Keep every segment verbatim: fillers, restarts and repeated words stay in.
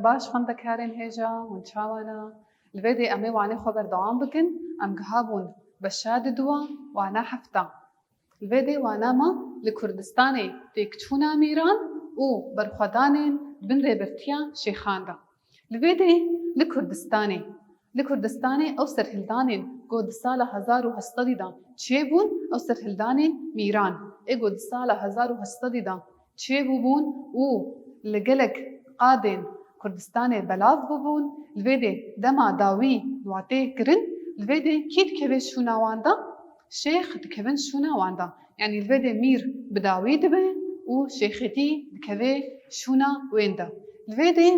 Baş xwendekarên hêja, hûn çawa ne? Li vê dê em ê wanê xwe berdewam bikin. Em giha bûn beşa diduwa, wana hefta. Li vê dê wana me li Kurdistanê têkçûna mîran û berxwedanên bin rêbirtiya şêxan de. Li vê dê li Kurdistanê, li Kurdistanê ew serhildanên ku di sala hezar û heşt sedî de çêbûn, ew serhildanên mîran ê ku di sala hezar û heşt sedî de çêbûbûn û li gelek qadên Kurdistanê belav bûbûn, li vê dê dema dawî wa tê kirin, li vê dê kî dikeve şûna wan de? Şêx dikevin şûna wan de. Yanî li vê dê mîr bi dawî dibe û şêxêtî dikeve şûna wên de. Li vê dê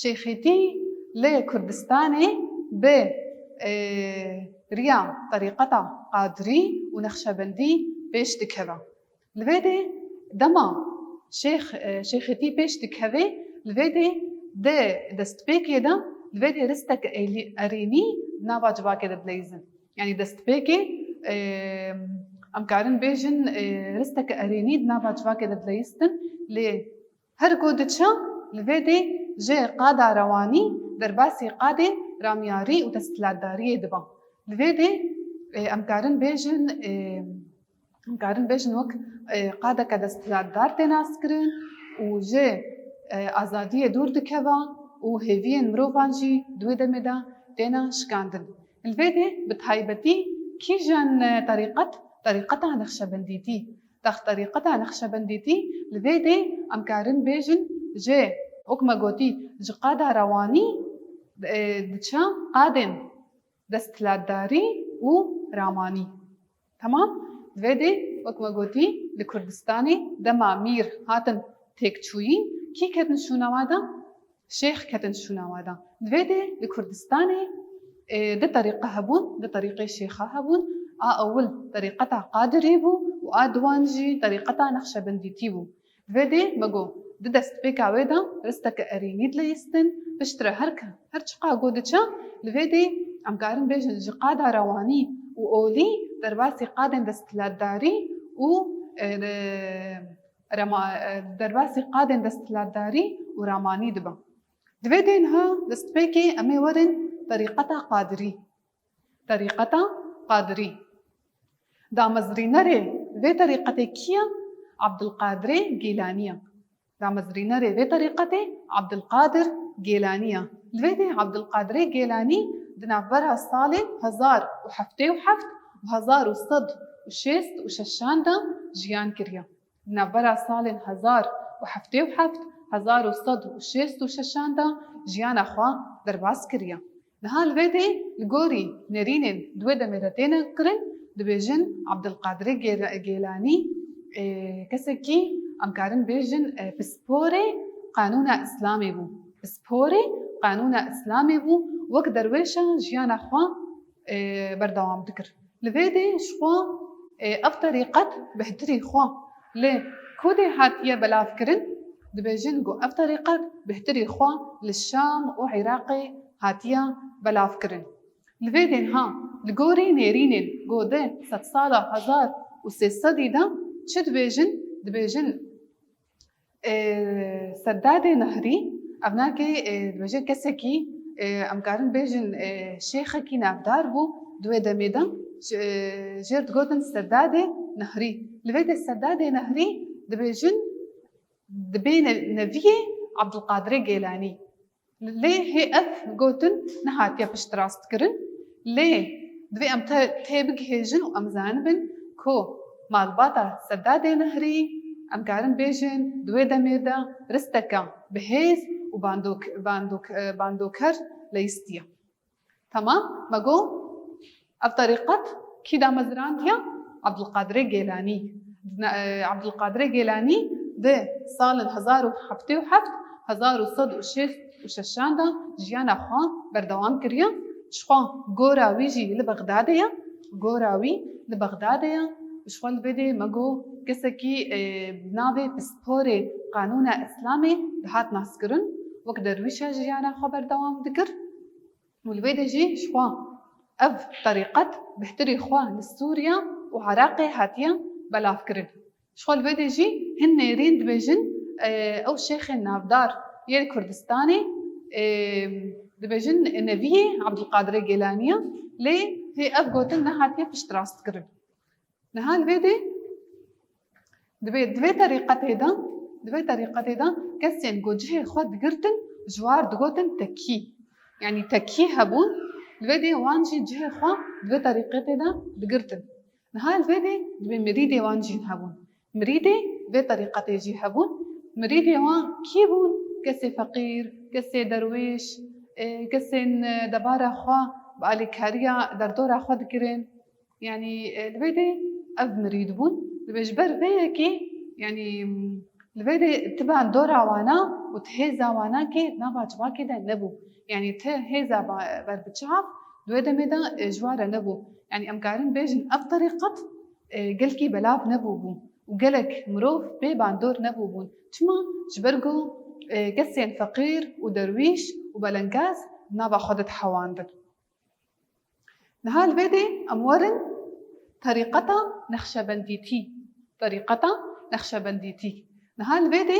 şêxêtî li Kurdistanê bi, e, riya terîqeta Qadirî û Nexşebendî pêş dikeve. Li vê dê dema şêx, e, şêxêtî pêş dikeve, li vê dê di destpêkê de, li vê dê risteke eylî-, erênî di nava civakê de dileyizin. Yanî destpêkê, e, em karin bêjin, e, risteke erênî di nava civakê de dileyistin, lê her ku diçe, li vê dê ji qada rewanî derbasî qadê ramyarî û desthilatdariyê dibe. Li vê dê, e, em karin bêjin, e, em karin bêjin wek, e, qadeke desthilatdar tê naskirin û ji, e, azadiyê dûr dikeve û hêviyên mirovan jî di wê demê de têne şikandin. Li vê dê bi taybetî kîjan, e, terîqet, terîqeta Nexşebendîtî, text terîqeta Nexşebendîtî li vê dê em karin bêjin ji, wek me gotî, ji qada rewanî, e, diçe qadên desthilatdarî û ramanî. Temam? Li vê dê, wek me gotî, li Kurdistanê dema mîr hatin têkçûyîn, kî ketin şûna wan de? Şêx ketin şûna wan de. Li vê dê li Kurdistanê, e, du terîqe hebûn, du terîqê şêxa hebûn. A ewil terîqeta Qadirî bû û a duwan jî terîqeta Nexşebendîtî bû. Li vê dê me got, di destpêka wê de risteke erênî dileyistin, piştre her ke, her çiqa got diçe, li vê dê em karin bêjin ji qada rewanî û olî derbasî qadên desthilatdarî û, e, rema-, e, derbasî qadên desthilatdarî û ramanî dibe. Di vê dê niha destpêkê em ê werin terîqeta Qadirî. Terîqeta Qadirî. Damezrînerê vê terîqetê kî ye? Abdulqadirê Gêlanî ye. Damezrînerê vê terîqetê Abdulqadir Gêlanî ye. Li vê dê Abdulqadirê Gêlanî di navbera salên hezar û heftê û heft û hezar û sed û şêst û şeşan de jiyan kiriye. Di navbera salên hezar û heftê û heft, hezar û sed û şêst û şeşan de jiyana xwe derbas kiriye. Niha li vê dê li gorî nêrînên di wê demê de têne kirin, dibêjin Abdulqadirê Gêla-, Gêlanî, e, kesekî em karin bêjin, e, pisporê qanûna Îslamê bû. Pisporê qanûna Îslamê bû, wek derwêşa jiyana xwe, e, berdewam dikir. Li vê dê ji xwe, e, ev terîqet bihtirî xwe li ku dê hatiye belavkirin? Dibêjin ku ev terîqet bihtirî xwe li Şam û Iraqê hatiye belavkirin. Li vê dê niha li gorî nêrînên ku di sedsala hezar û sê sedî de çi dibêjin? Dibêjin, e, Seddadê Nehrî, ev nakê, e, dibêje kesekî, e, em karin bêjin, e, şêxekî navdar bû di wê demê de, j-, e, jêr digotin Seddadê Nehrî. Li vê dê Seddadê Nehrî dibêjin dibê ne-, neviyê Abdulqadirê Gêlanî. Lê hê ev gotin nehatiye piştrast kirin. Lê divê em te-, tê bigihêjin û em zanibin ku malbata Seddadê Nehrî, em karin bêjin, di wê demê de risteke bihêz û bandok-, bandok-, e, bandoker leyistiye. Tamam, me got, ev terîqet kî damezirandiye? Abdulqadirê Gêlanî. Ne-, e, Abdulqadirê Gêlanî di salên hezar û heftê û heft, hezar û sed û şêst û şeşan de jiyana xwe berdewam kiriye. Jixwe gora wî jî li Bexdadê ye. Gora wî li Bexdadê ye. Jixwe li vê dê me got kesekî, e, bi navê pisporê qanûna Îslamê dihat naskirin. Wek derwîşa jiyana xwe berdewam dikir. Û li vê de jî jixwe ev terîqet bihtirî xwe li Sûriye û Iraqê hatiye belavkirin. Jixwe li vê de jî hin nêrîn dibêjin, e, ew şêxên navdar Yê Kurdistanê, e, dibêjin neviyê Abdulkadirê Gêlanî ye, lê hê ev gotin nehatiye piştrastkirin. Niha li vê dê dibê, di vê terîqetê de, di vê terîqetê de kesên ku cihê xwe digirtin, ji war digotin tekî. Yanî tekî hebûn, li vê dê wan jî cihê xwe di vê terîqetê de digirtin. Niha li vê dê dibê mirîdê wan jî hebûn. Mirîdê vê terîqetê jî hebûn. Mirîdê wan kî bûn? Kesê feqîr, kesê derwêş, e, kesên, e, debara xwe bi alîkariya derdora xwe dikirin. Yanî, e, li vê dê ev mirîd bûn. Dibê ji ber vê yekê, yanî, li vê dê ti bandora wana û ti hêza wana kê nava civakê de nebû. Yanî ti hêza ba-, ber bi çav, di wê demê de, e, ji wa re nebû. Yanî em karin bêjin ev terîqet, e, gelkî belav nebûbû û gelek mirov pê bandor nebûbûn. Çima? Ji ber ku, e, kesên feqîr û derwîş û belengaz nava xwe de dihewandin. Niha li vê dê em werin terîqeta Nexşebendîtî. Terîqeta Nexşebendîtî. Niha li vê dê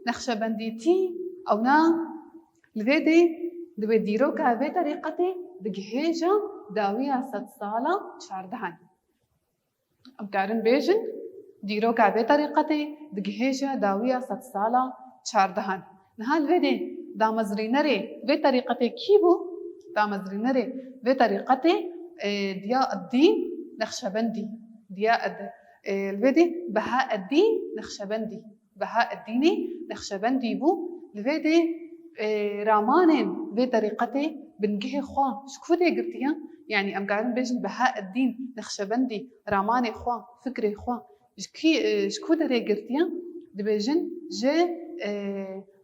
Nexşebendîtî ewna li vê dê dibê dîroka vê terîqetê digihêje dawiya sedsala çardehan. Em karin bêjin, dîroka vê terîqetê digihêje dawiya sedsala çardehan. Niha li vê dê damezrînerê vê terîqetê kî bû? Damezrînerê vê terîqetê, e, Diya Eddîn Nexşebendî. Diya Ed-, e, li vê dê Beha Eddîn Nexşebendî. Beha Eddînê Nexşebendî bû. Li vê dê, e, ramanên vê terîqetê bingehê xwe ji ku dê girtiye? Yanî em karin bêjin Beha Eddîn Nexşebendî ramanê xwe, fikrê xwe ji kî, e, ji ku derê girtiye? Dibêjin ji, e,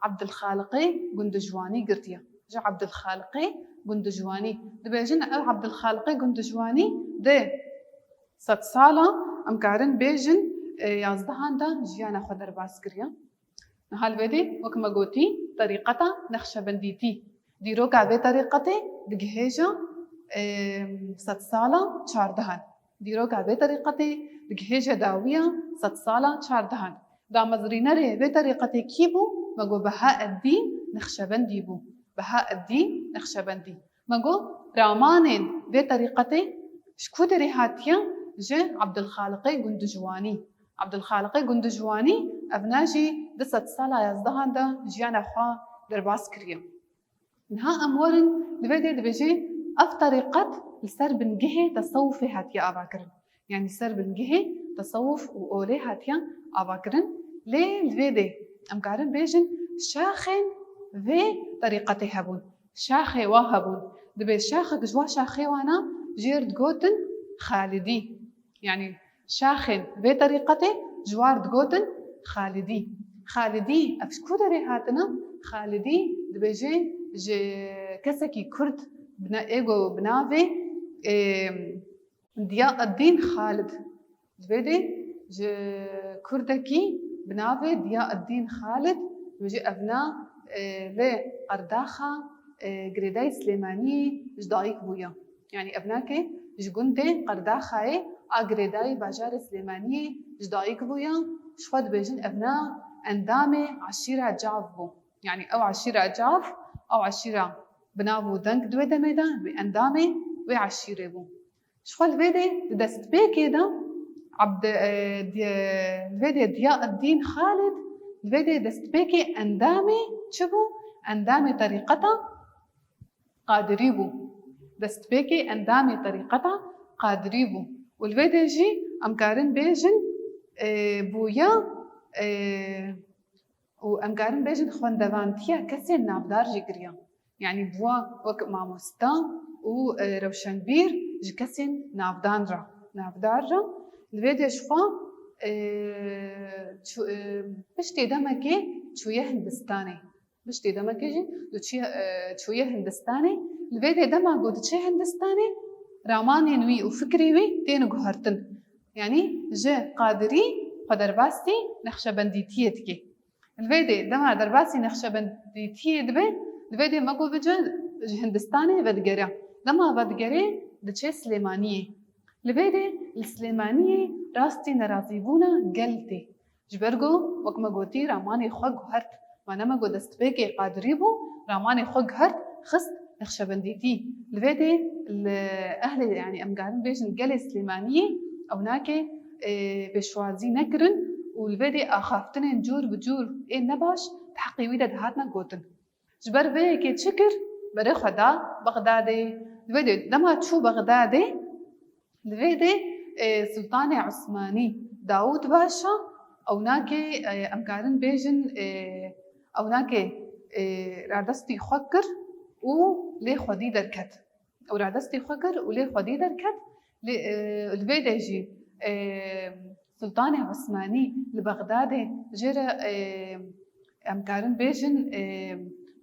Abdulxaliqê Gundujwanî girtiye. Ji Abdulxaliqê Gundujwanî. Dibêjin ev Abdulxaliqê Gundujwanî di sedsala, em karin bêjin, e, yazdehan de jiyana xwe derbas kiriye. Niha li vê dê, wek me gotî, terîqeta Nexşebendîtî. Dîroka vê terîqetê digihêje, e, sedsala çardehan. Dîroka vê terîqetê digihêje dawiya sedsala çardehan. Damezrînerê vê terîqetê kî bû? Me got Beha Eddîn Nexşebendî bû. Beha Eddîn Nexşebendî. Me got, ramanên vê terîqetê ji ku derê hatiye? Ji Abdulxaliqê Gundujwanî. Abdulxaliqê Gundujwanî evna jî di sedsala yazdehan de jiyana xwe derbas kiriye. Niha em werin li vê dê dibêje, ev terîqet li ser bingehê tesewufê hatiye avakirin. Yanî ser bingehê tesewuf û olê hatiye avakirin. Lê li vê dê em karin bêjin şaxên vê terîqetê hebûn. Şaxê wa hebûn. Dibê şaxek ji wa şaxê wana jêr digotin Xalidî. Yanî şaxên vê terîqetê ji war digotin Xalidî. Xalidî ev ji ku derê hatine? Xalidî dibêje ji kesekî Kurd bina-, ê go bi navê, ê, Diya Eddîn Xalid. Li vê dê ji Kurdekî bi navê Diya Eddîn Xalid, ji evna, e, li Qerdaxa, e, girêdayî Silêmaniyê ji dayik bûye. Yanî evnakê ji gundê Qerdaxayê a girêdayî bajarê Silêmaniyê ji dayik bûye. Ji xwe dibêjin evna endamê eşîra Cav bû. Yanî ew eşîra Cav, ew eşîra bi nav û deng di wê demê de wê endamê wê eşîrê bû. Ji xwe li vê dê di destpêkê de Abd-, e, di-, li vê dê Diya Eddîn Xalid, li vê dê destpêkê endamê çi bû? Endamê terîqeta Qadirî bû. Destpêkê endamê terîqeta Qadirî bû. Û li vê dê jî em karin bêjin, e, bûya, e, û em karin bêjin xwendevantiya kesên navdar jî kiriye. Yanî bûya wek mamosta û, e, rewşenbîr ji kesên navdan re, navdar re. Li vê dê ji xwe, e, çû-, e, piştê demekê çûye Hindistanê. Piştê demekê jî diçûye, e, çûye Hindistanê. Li vê dê dema ku diçe Hindistanê, ramanên wî û fikrê wî tên guhertin. Yanî ji Qadirî xwe derbasî Nexşebendîtiyê dike. Li vê dê dema derbasî Nexşebendîtiyê dibe, li vê dê me got bice ji Hindistanê vedigere. Dema vedigere diçe Silêmaniyê. Li vê dê li Silêmaniyê rastî nerazîbûna gel tê. Ji ber ku, wek me gotî, ramanê xwe guhert. Wana me got destpêkê qadirî bû, ramanê xwe guhert, xist nexşebendîtî. Li vê dê li ehlê, yanî em karin bêjin gelê Silêmaniyê, ewnakê, e, pêşwazî nekirin û li vê dê axaftinên cûr bi cûr ên nebaş di heqê wî de dihatine gotin. Ji ber vê yekê çi kir? Berê xwe da Bexdadê. Li vê dê dema çû Bexdadê, li vê dê, e, Sultanê Osmanî Dawûd Paşa, ewnakê, e, em karin bêjin, e, ewnakê, e, radestî xwe kir û lê xwedî derket. Ew radestî xwe kir û lê xwedî derket. Lê, e, li vê de jî, e, Sultanê Osmanî li Bexdadê jê re, e, em karin bêjin, e,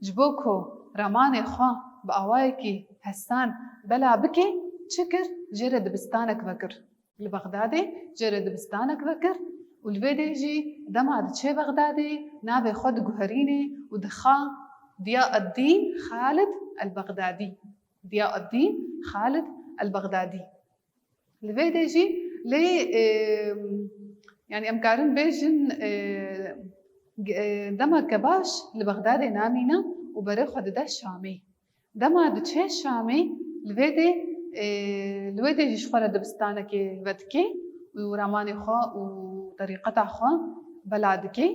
ji bo ku ramanê xwe bi awayekî hesan bela bike, çi kir? Jê re dibistanek vekir. Li Bexdadê jê re dibistanek vekir û li vê dê jî dema diçe Bexdadê navê xwe diguherîne û dixa Diyaeddîn Xalid el-Bexdadî. Diyaeddîn Xalid el-Bexdadî. Li vê dê jî lê, e, yanî em karin bêjin, e, g-, e, demeke baş li Bexdadê namîne û berê xwe dide Şamê. Dema diçe Şamê, li vê dê, e, li wê dê jî ji xwe re dibistanekê vedike û ramanê xwe û terîqeta xwe bela dike.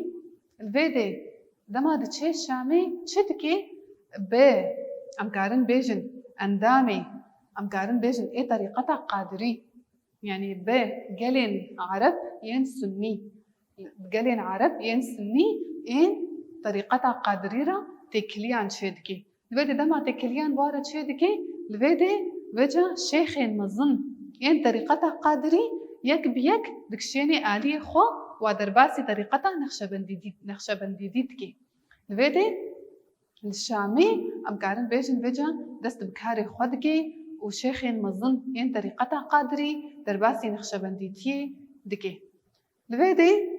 Li vê dê dema diçe Şamê çi dike? Bi, em karin bêjin, endamê, em karin bêjin ê terîqeta Qadirî, yanî bi gelên Ereb yên Sunnî, gelên Ereb yên Sunnî ên terîqeta Qadirî re têkiliyan çêdike. Li vê de dema têkiliyan wa re çêdike, li vê de vêca şêxên mezin yên terîqeta Qadirî yek bi yek dikişênê aliyê xwe wa derbasî terîqeta Nexşebendî-, Nexşebendîtî dike. Li vê de li Şamê em karin bêjin vêca dest bi karê xwe dike û şêxên mezin yên terîqeta Qadirî derbasî Nexşebendîtiyê dike. Li vê de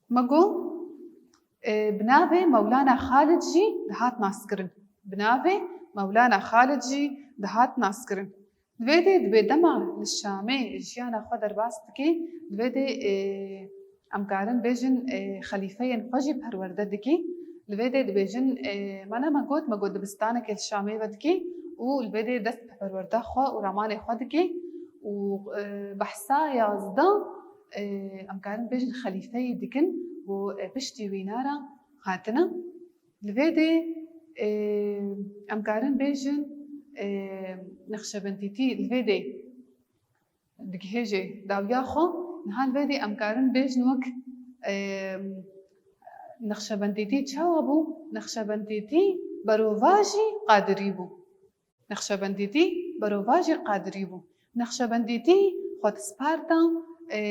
me got, e, bi navê Mewlana Xalid jî dihat naskirin. Bi navê Mewlana Xalid jî dihat naskirin. Li vê dê dibê dema li Şamê jiyana xwe derbas dike, li vê dê, e, em karin bêjin, e, xelîfeyên xwe jî perwerde dike. Li vê dê dibêjin, e, mana me got, me got dibistanekê li Şamê vedike û li vê dê dest bi perwerda xwe û ramanê xwe dike û, e, behsa yazdeh, e, em karin bêjin xelîfeyî dikin ku, e, piştî wîna re hatine. Li vê dê, e, em karin bêjin, e, Nexşebendîtî li vê dê digihêje dawiya xwe. Niha li vê dê em karin bêjin wek, e, Nexşebendîtî çawa bû? Nexşebendîtî berovajî Qadirî bû. Nexşebendîtî berovajî Qadirî bû. Nexşebendîtî xwe disparta, e,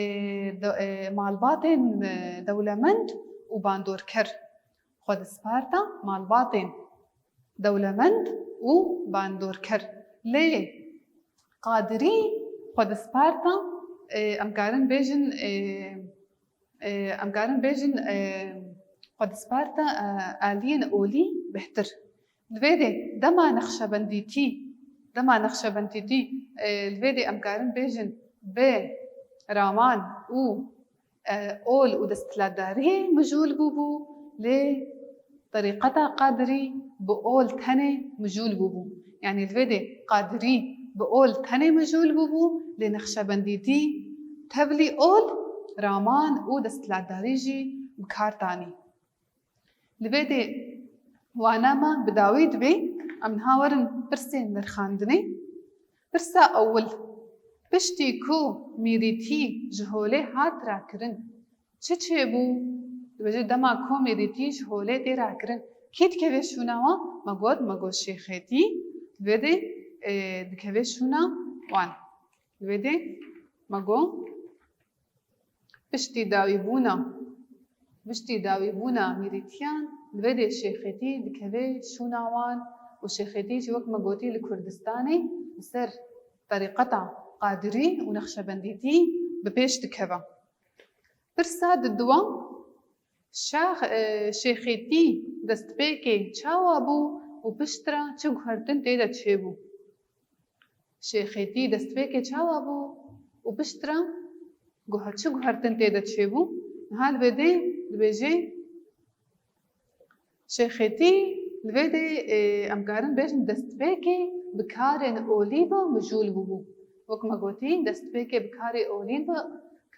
de-, e, malbatên, e, dewlemend û bandorker. Xwe disparta malbatên dewlemend û bandorker. Lê Qadirî xwe disparta, e, em karin bêjin, e, e, em karin bêjin, e, xwe disparta, e, aliyên olî bêhtir. Li vê dê dema Nexşebendîtî, dema Nexşebendîtî, e, li vê dê em karin bêjin bi raman û, e, ol û desthilatdariyê mijûl bûbû, lê terîqeta Qadirî bi ol tenê mijûl bûbû. Yanî li vê dê Qadirî bi ol tenê mijûl bûbû, lê Nexşebendîtî tevlî ol, raman û desthilatdarî jî bi kar tanî. Li vê dê wana me bi dawî dibê, em niha werin pirsên nirxandinê. Pirsa ewil, piştî ku Mîrîtî ji holê hat rakirin, çi çêbû? Dibêje dema ku Mîrîtî ji holê tê rakirin, kî dikeve şûna wan? Me got, me got Şêxêtî, li vê dê, e, dikeve şûna wan. Li vê dê me got, Piştî dawîbûna, piştî dawîbûna mîrîtiyan, li vê dê Şêxêtî dikeve şûna wan û Şêxêtî jî wek me gotî li Kurdistanê li ser terîqeta Qadirî û Nexşebendîtî bi pêş dikeve. Pirsa diduwa, Şax-, e, Şêxêtî destpêkê çawa bû û piştre çi guhertin tê de çêbû? Şêxêtî destpêkê çawa bû û piştre guha-, çi guhertin tê de çêbû? Niha li vê dê dibêje, Şêxêtî li vê de, e, em karin bêjin destpêkê bi karên olî ve mijûl bûbû. Wek me gotî, destpêkê bi karê olî ve,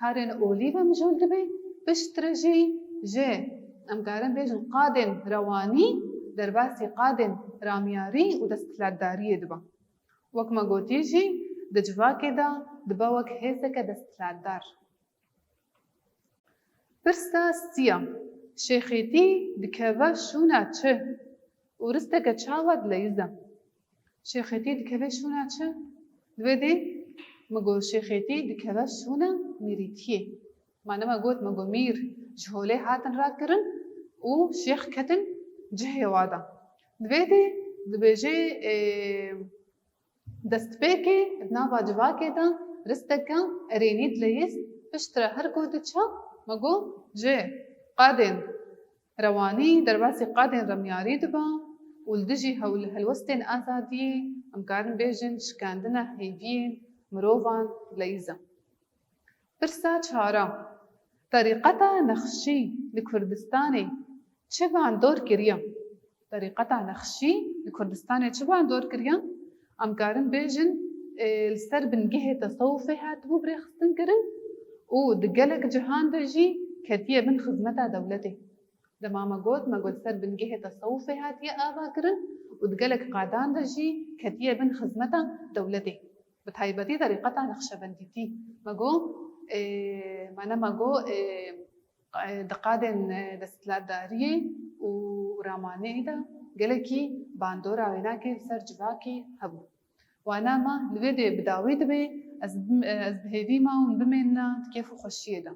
karên olî ve mijûl dibe, piştre jî ji, em karin bêjin, qadên rewanî derbasî qadên ramyarî û desthilatdariyê dibe. Wek me gotî jî, di civakê de dibe wek hêzeke desthilatdar. Pirsa sî ya, şêxêtî dikeve şûna çi û risteke çawa dileyîze? Şêxêtî dikeve şûna çi? Di vê de me got şêxêtî dikeve şûna mîrîtiyê. Mane me got, me got mîr ji holê hatin rakirin û şêx ketin cihê wa de. Di vê de dibêje, e, destpêkê di nava civakê de risteke erênî dileyîz, piştre her ku diçe, me got, ji qadên rewanî, derbasî qadên remyarî dibe û li dijî hewl-, helwestên azadiyê, em karin bêjin, şikandina hêviyên mirovan dileyîze. Pirsa çar a, terîqeta Nexşî li Kurdistanê çi bandor kiriye? Terîqeta Nexşî li Kurdistanê çi bandor kiriye? Em karin bêjin, e, li ser bingehê tesewufê hatibû birêxistin kirin û di gelek cihan de jî ketiye bin xizmeta dewletê. Dema me got, me got li ser bingehê tesewufê hatiye avakirin û di gelek qadan de jî ketiye bin xizmeta dewletê. Bi taybetî terîqeta Nexşebendîtî. Me got, e, mane me got, e, e, di qadên, e, desthilatdariyê û ramanê de gelekî bandora wênakê li ser civakî hebû. Wana me li vê dê bi dawî dibe, ez bim-, e, ez bi hêvî me hûn bimênine di kêf û xweşiyê de.